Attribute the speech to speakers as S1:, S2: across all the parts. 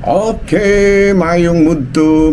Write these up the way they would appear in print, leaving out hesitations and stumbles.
S1: Okay, mayong mudto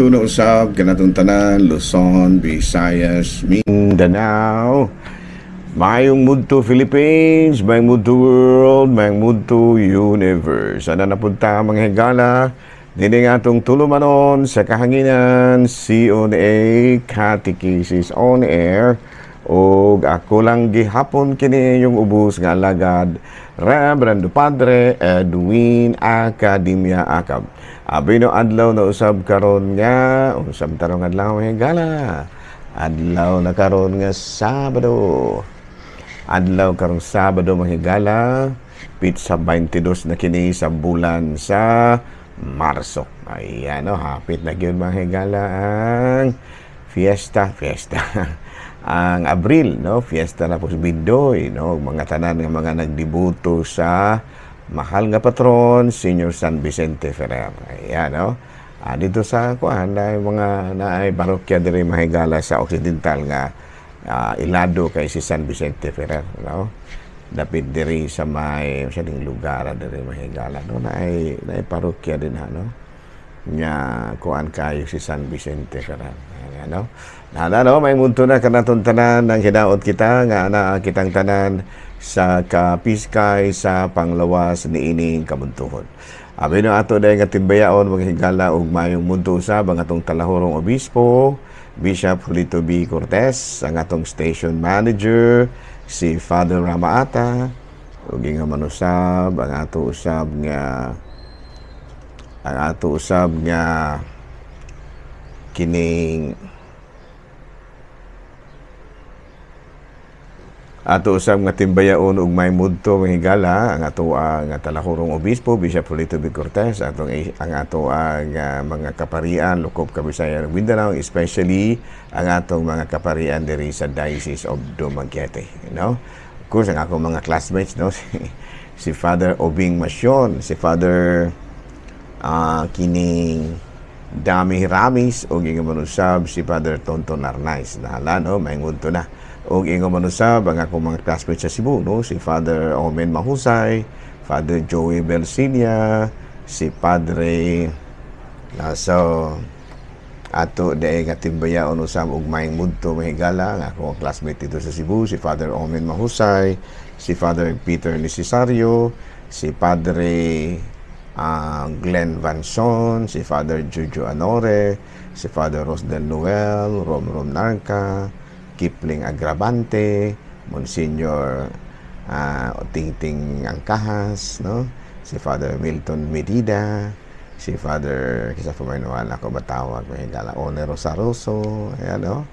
S1: na usab kanatong tanan, Luzon, Visayas, Mindanao. Mayong mudto Philippines, mayong mudto world, mayong mudto universe. Ana napunta mga higala, dini nga atong tulumanon sa kahanginan, CONA Catechesis on Air. Og ako lang gihapon kini yung ubos nga alagad, Reverendo Padre Edwin Academia Acab. Abi no adlaw na usab karon nga usab tarong adlaw, mga higala. Adlaw na karon nga Sabado. Adlaw karong Sabado, mga higala, petsa 22 na kini sa bulan sa Marso. Ayan no, hapit na gyud, mga higala, ang fiesta, fiesta. Ang Abril, no, fiesta na po sa Bindoy, no, mga tanan nga mga nagdibuto sa mahal nga patron, Senior San Vicente Ferrer. Ayan, no. Dito sa kuan na mga naay parokya diri, mahigala, sa Occidental nga ilado kay si San Vicente Ferrer, no. Dapit diri sa may sa ding lugar diri, mahigala, no, naay naay parokya din ha, no. Nya kuan kayo si San Vicente Ferrer. Ayan, no. Nana no, may munto na kanatong tanan ng hinaot kita nga ana kitang tanan sa kapiskay sa panglawas niining kabuntuhon. Abi no ato dahil nga timbayaon, mga higala, ug mayong munto usab ang atong talahurong obispo, Bishop Julito B. Cortez, ang atong station manager, si Father Ramaata, ug nga manusab ang ato usab nga kining ato usab nga timbayaon ug may mudto, mga higala, ang ato ang talahurong obispo, Bishop Julito B. Cortez, atong ang ato ang mga kaparian lukop Kabisaya ug Mindanao, especially ang atong mga kaparian diri sa Diocese of Dumaguete, no. Of course, ang akong mga classmates, no, si Father Obing Masyon, si Father kining Dami Ramis, ug ingon manusab si Father Tonton Arnaiz. Nahala no, may ngunto na. Og ingon manusab ang akong mga classmates sa Cebu, no, si Father Omen Mahusay, Father Joey Belsinia, si Padre so ato dae nga timbayaon usab og maayong mudto, mahigala, ang akong classmate dito sa Cebu, si Father Omen Mahusay, si Father Peter Necesario, si Padre Glenn Vanson, si Father Jojo Anore, si Father Rosdel Noel, Rom Rom Narca, Kipling Agravante, Monsignor Tingting Angkahas, no? Si Father Milton Medida, si Father kisa pa may nawala ko batawag, mga higala, Onero Saroso, ayan, no?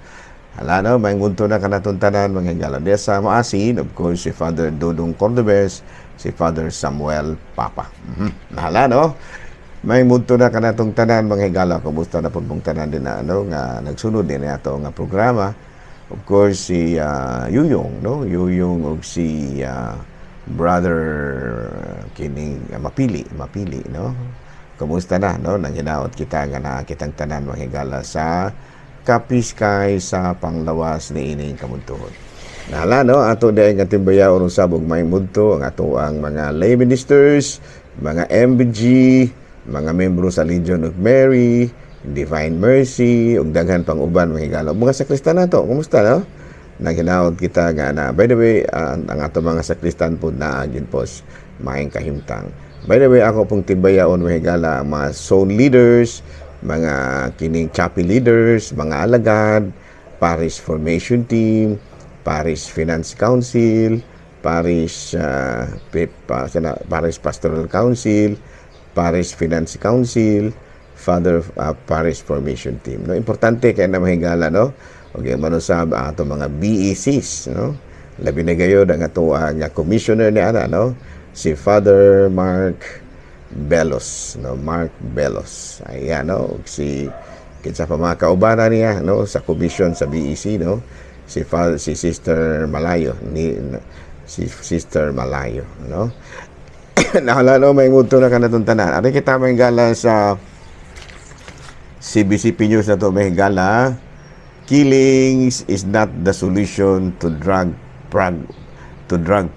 S1: Hala, no, may ngunto na kanatong tanan, mga higala. Diya sa Maasin, of course, si Father Dodong Cordobes, si Father Samuel Papa. Nahala, no? May munto na kanatong tanan, mga higala. Kumusta na po pong tanan din na, ano, nga nagsunod din na ato nga programa. Of course, si Yuyong, no? Yuyong og si brother kining Mapili, Mapili, no? Kumusta na, no? Nang hinaot kita nga na kitang tanan, mga higala, sa kapiskay sa panglawas ni ining kamuntuhon. Nahala, no? Ato dahil nga timbayaon usab og may mudto ang ato ang mga lay ministers, mga MBG, mga membro sa Legion of Mary, Divine Mercy, ug daghan pang uban, mga higala. Mga sakristan nato, kumusta, no? Naghinaot kita nga na. By the way, ang ato mga sakristan po naa gyud pos maayong kahimtang. By the way, ako pong timbayaon, mga higala, ang mga zone leaders, mga kining chapel leaders, mga alagad, Parish Formation Team, Parish Finance Council, Parish Pastoral Council, Parish Finance Council, Father Parish Formation Team. No, importante kay na, mahigala, no. Okay, manusab ang ato mga BECs, no. Labi na gayod ang ato ang commissioner ni ana, no, si Father Mark Belos, no, Mark Belos. Ayan, no, si kinsa pa mga kaubanan niya, no, sa commission sa BEC, no, si Father, si Sister Malayo ni si Sister Malayo, no. Nahala no, may mudto na kanatong tanan. Ari kita may gala sa CBCP News na to, may gala. Killings is not the solution to drug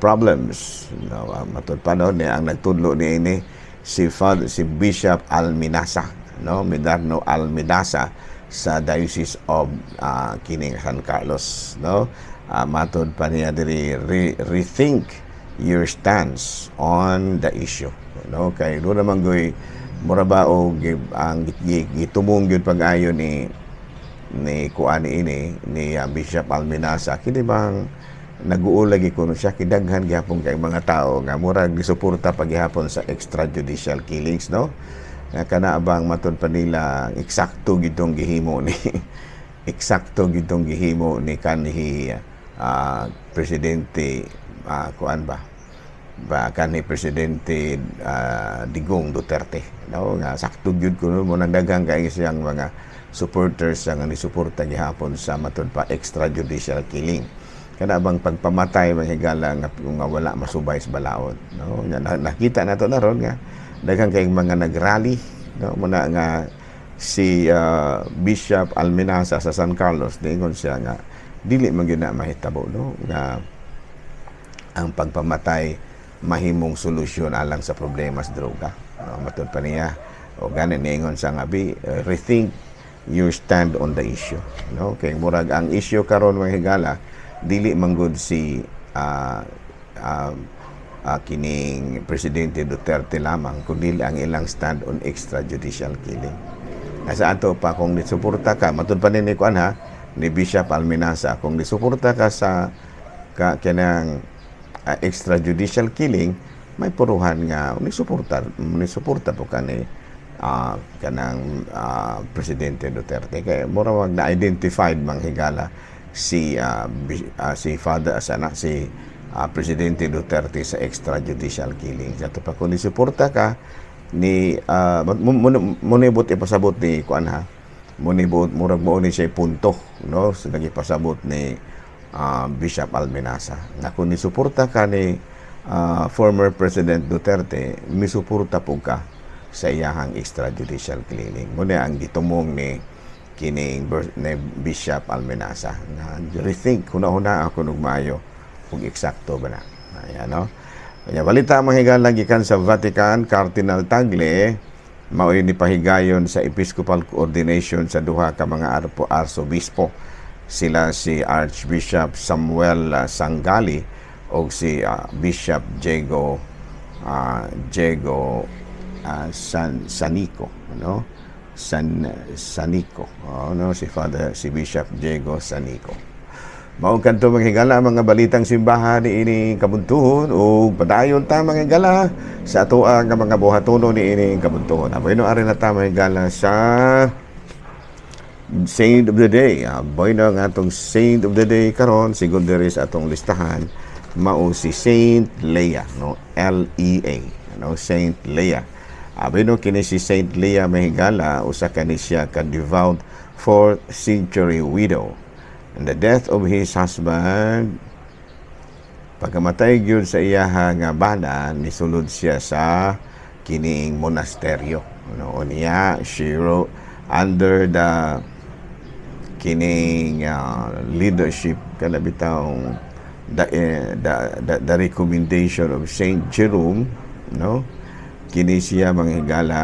S1: problems. No, matud pa no, ni ang nagtudlo ni ini si Father, si Bishop Alminaza, no, Medarno Alminaza sa Diocese of kining San Carlos, no. Matod pa niya diri, rethink your stance on the issue, no, kay do naman goy mura ba og ang gitumong gyud pag-ayo ni kuan ini ni Bishop Alminaza, kini bang nag-uula lagi kuno siya, kidaghan gihapon kay mga tao nga murag gisuporta paghihapon sa extrajudicial killings, no, nga kana bang matud pa nila eksakto gitong gihimo ni kanhi presidente, kuan ba ba kanhi Presidente Digong Duterte, no, nga sakto gyud kuno mo nang daghan kay siyang mga supporters nga nisuporta gihapon sa matud pa extrajudicial killing, kana bang pagpamatay, mga higala, nga wala masubay sa balaod, no. Nakita nato na ron nga daghan kay mga nagrally, no, muna nga si Bishop Alminaza sa San Carlos niingon siya nga dili man gyud na mahitabo, no, nga ang pagpamatay mahimong solusyon alang sa problema sa droga, no. Matud pa niya o gani niingon sa nga bi rethink your stand on the issue, no, kay murag ang issue karon, mga higala, dili manggod si kining Presidente Duterte lamang kundi ang ilang stand on extrajudicial killing. Sa ato pa, kung nisuporta ka, matud pa ni kuan ha, ni Bishop Alminaza, kung nisuporta ka sa ka kanang extrajudicial killing, may puruhan nga ni suporta po ka ni kanang Presidente Duterte, kay mura wag na identified mang higala si Father sana si Presidente Duterte sa extrajudicial killing. Sa pa, kung nisuporta ka ni munibot ipasabot ni kuan ha, munibot murag mo ni siya punto, no, sa nagipasabot ni Bishop Alminaza nga kung nisuporta ka ni former President Duterte, misuporta po ka sa iyahang extrajudicial killing. Muna ang gitumong ni kining ni Bishop Alminaza nga rethink, huna-huna ako og maayo ug eksakto ba na. Ayan, no. Kaya balita, mga higala, gikan sa Vatican, Cardinal Tagle mao'y ni pahigayon sa episcopal ordination sa duha ka mga arsobispo. Sila si Archbishop Samuel Sangalli o si Bishop Diego Sanico, no, Sanico, oh, no, si Father, si Bishop Diego Sanico. Mao kadto, mga higala, mga balitang simbahan ni ini kabuntuhon ug padayon ta, mga higala, sa atoa nga mga buhatono ni ini kabuntuhon. Aboy no, ari na ta, mga higala, sa Saint of the Day. Aboy no, ang atong Saint of the Day karon sigon diri sa atong listahan mao si Saint Leah, no, L E A, no, Saint Leah. Abi no, kini si Saint Leah, mga higala, usa kani siya ka devout 4th century widow. And the death of his husband, pagkamatay gyud sa iyaha nga bana, nisulod siya sa kining monasteryo. No, niya she wrote under the kining leadership kana bitawng the recommendation of Saint Jerome, no, kini siya, mga higala,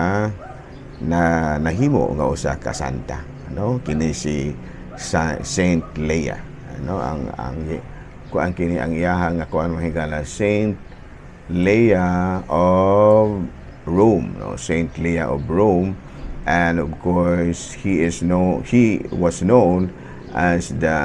S1: na nahimo nga usa ka santa, no. Kini si Saint Leah, no, ang kuan kini ang iyaha nga kuan, mga higala, Saint Leah of Rome, no, Saint Leah of Rome. And of course he was known as the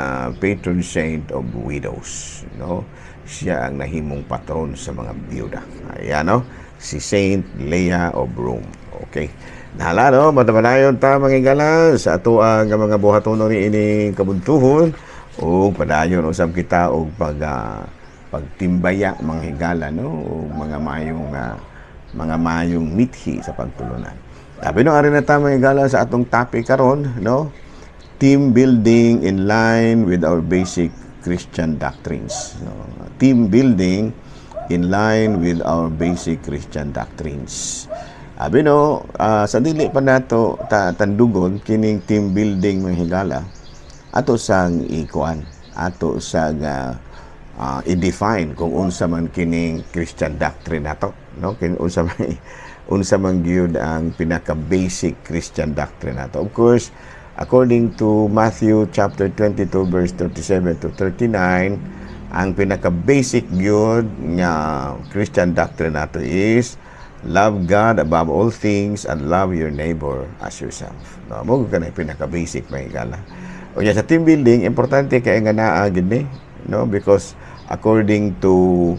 S1: patron saint of widows, no. Siya ang nahimong patron sa mga biyuda. Ayan, no, si Saint Leah of Rome. Okay. Nahala, no, matabanayon ta, mga higala, sa atoa nga mga buhatono ni ining kabuntuhon ug padayon usab kita og pagtimbaya, mga higala, no, ug mga mayong mithi sa pagtulunan. Sabi no, ari na ta, mga higala, sa atong topic karon, no? Team building in line with our basic Christian doctrines. No? Team building in line with our basic Christian doctrines. Abi no, sa dili pa nato ta tandugon kining team building, mga higala, ato sang ikuan, ato sang i-define kung unsa man kining Christian doctrine nato. no? Kin unsa man gyud ang pinaka basic Christian doctrine nato. Of course, according to Matthew chapter 22 verse 37 to 39, ang pinaka basic gyud nga Christian doctrine nato is love God above all things and love your neighbor as yourself. No, mao kanang pinaka basic, mga higala. Unya sa team building, importante kay nga naa gid ni, no? Because according to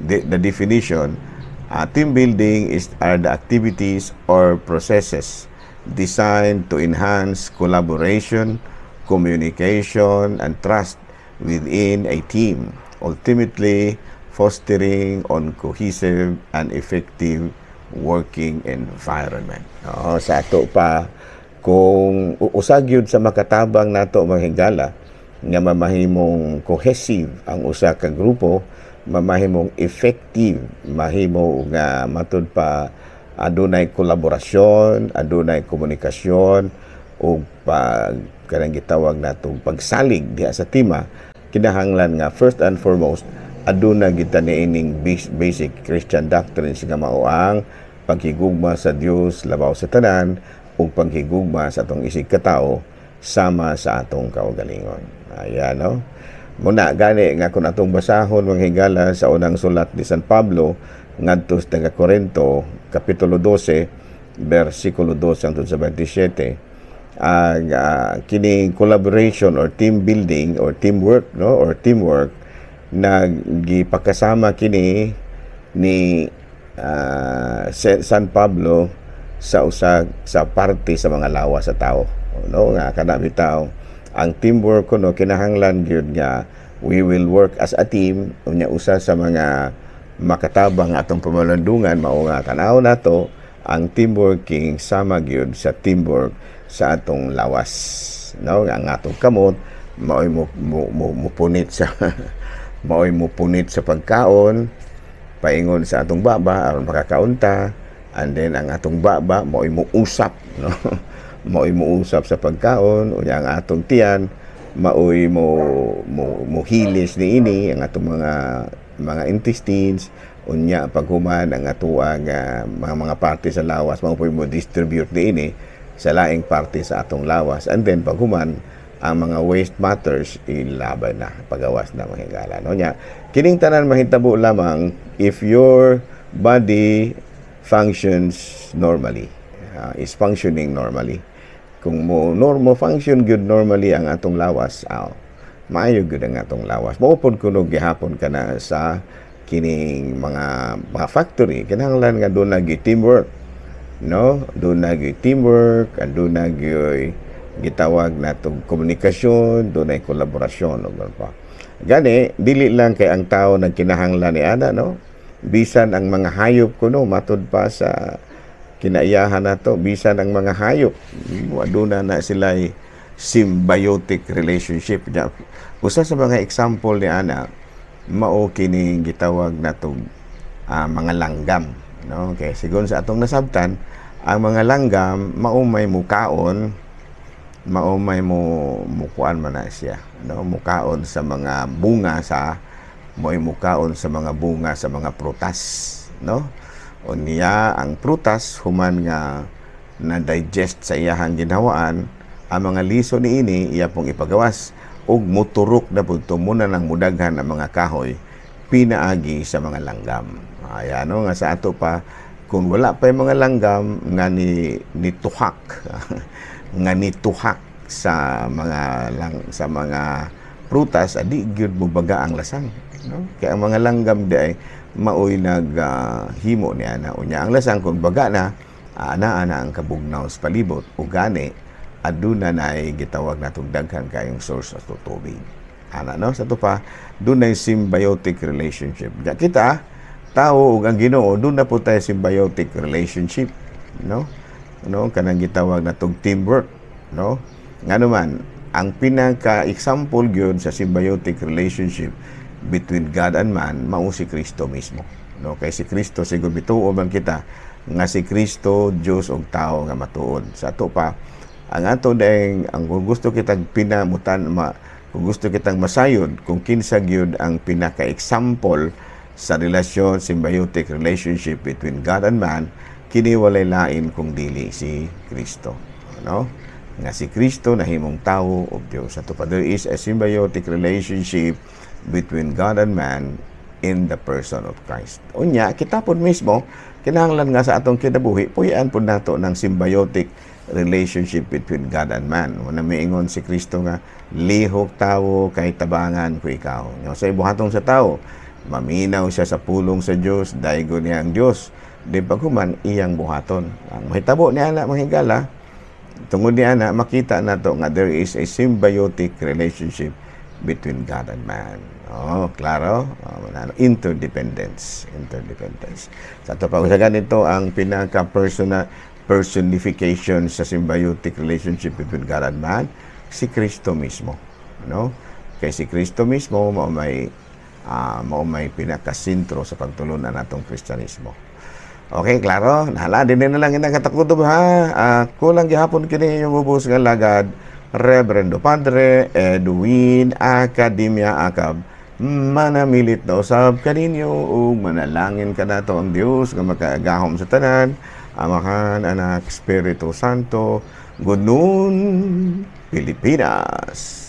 S1: the definition, team building is are the activities or processes designed to enhance collaboration, communication, and trust within a team, ultimately fostering on cohesive and effective working environment. Oo, sa ato pa, kung usa gyud sa makatabang nato, mga higala, nga mamahimong cohesive ang usa ka grupo, mamahimong effective, mahimo nga matud pa adunay kolaborasyon, adunay komunikasyon ug pag kanang gitawag natong pagsalig diha sa tima, kinahanglan nga first and foremost aduna kita niining basic Christian doctrines nga mao ang paghigugma sa Dios labaw sa tanan ug paghigugma sa atong isig katao sama sa atong kaugalingon. Ayan, no? Muna gani nga kung atong basahon, mga higala, sa unang sulat ni San Pablo ngadto sa taga Korinto, kapitulo 12 bersikulo 2 hangtod sa 27, ang kining collaboration or team building or teamwork, no, or teamwork, nagipakasama kini ni San Pablo sa usa sa parte sa mga lawas sa tao, no, nga kana bitaw ang teamwork kuno, kinahanglan gyud nga we will work as a team. Unya usa sa mga makatabang atong pamalandungan mao nga tan-aw nato ang teamworking sama gyud sa teamwork sa atong lawas, no, nga ang atong kamot maoy mo maoy mo punit sa pagkaon paingon sa atong baba aron makakaon ta, and then ang atong baba maoy mo usap, no, maoy mo usap sa pagkaon. Unya ang atong tiyan maoy mo hilis niini ang atong mga intestines. Unya paghuman, ang atoang mga parte sa lawas mao mo distribute niini sa laing parte sa atong lawas, and then paghuman, ang mga waste matters ilabay na pagawas na, mga higala, no? Nya kining tanan mahitabo lamang if your body functions normally, is functioning normally. Kung mo normal function gyud normally ang atong lawas, maayo gyud ang atong lawas. Mao pod kuno gihapon kana sa kining mga factory, kinahanglan nga duna gyud teamwork, no? Duna gyud teamwork and duna gyud gitawag natong komunikasyon, dunay kolaborasyon ug pa. Gani dili lang kay ang tao nagkinahanglan ni ana, no? Bisan ang mga hayop kuno, matud pa sa kinaiyahan nato, bisan ang mga hayop aduna na sila symbiotic relationship. Usa sa mga example ni ana mao kining gitawag natong mga langgam, no? Kay sigon sa atong nasabtan, ang mga langgam mao may mukaon, mao may mo mukuan man na siya, no, mukaon sa mga bunga sa mo'y mukaon sa mga bunga sa mga prutas, no? Unya ang prutas, human nga na digest sa iyahang ginhawaan, ang mga liso niini iya pong ipagawas ug muturok na pud muna nang mudaghan ang mga kahoy pinaagi sa mga langgam. Ayan, no, nga sa ato pa, kung wala pa yung mga langgam nga ni nituhak nga nituhak sa mga lang sa mga prutas, adi gyud mo baga ang lasang, no? Kaya ang mga langgam di ay maoy nag himo niya na. Unya ang lasang kung baga na, ana ana ang kabugnaw sa palibot ug gani aduna na ay gitawag natong daghan kayong source sa tubig ana, no? Sa ato pa, dunay symbiotic relationship. Ya, kita tao ug ang Ginoo, duna po tayo symbiotic relationship, no, kanang gitawag natong teamwork, no? Ngano man ang pinaka example gyud sa symbiotic relationship between God and man mao si Kristo mismo, no? Kay si Kristo, siguro bituo man kita nga si Kristo Dios ug tao nga matuod. Sa ato pa, ang ato deng ang kung gusto kitang pinamutan ma, kung gusto kitang masayod kung kinsa gyud ang pinaka example Sa relasyon, symbiotic relationship between God and man, kini walay lain kung dili si Kristo. No? Nga si Kristo nahimong tawo ug Dios. Ato pa, there is a symbiotic relationship between God and man in the person of Christ. Unya, kita pod mismo, kinahanglan nga sa atong kinabuhi, puy-an pod nato ng symbiotic relationship between God and man. Wala miingon si Kristo nga, "Lihok, tawo, kay tabangan ko ikaw." No, sa ibuhaton sa tao, maminaw siya sa pulong sa Dios, daygon niya ang Dios. Di paghuman iyang buhaton. Ang mahitabo niya na, mga higala, tungod niya na makita nato nga there is a symbiotic relationship between God and man. Oh, klaro? Oh, interdependence. Interdependence. Sa ato pa sa ganito ang pinaka-personal personification sa symbiotic relationship between God and man, si Kristo mismo. No? Kay si Kristo mismo mao may pinakasentro sa pagtulunan natong Kristyanismo. Okay, klaro? Nahala, din na lang inang katakutob ha. Kulang gihapon kini yung ubos nga lagad. Reverendo Padre Edwin Academia Acab. Manamilit na usab kaninyo ug manalangin kanato ang Dios nga makaagahom sa tanan. Amahan, Anak, Espiritu Santo. Good noon, Pilipinas.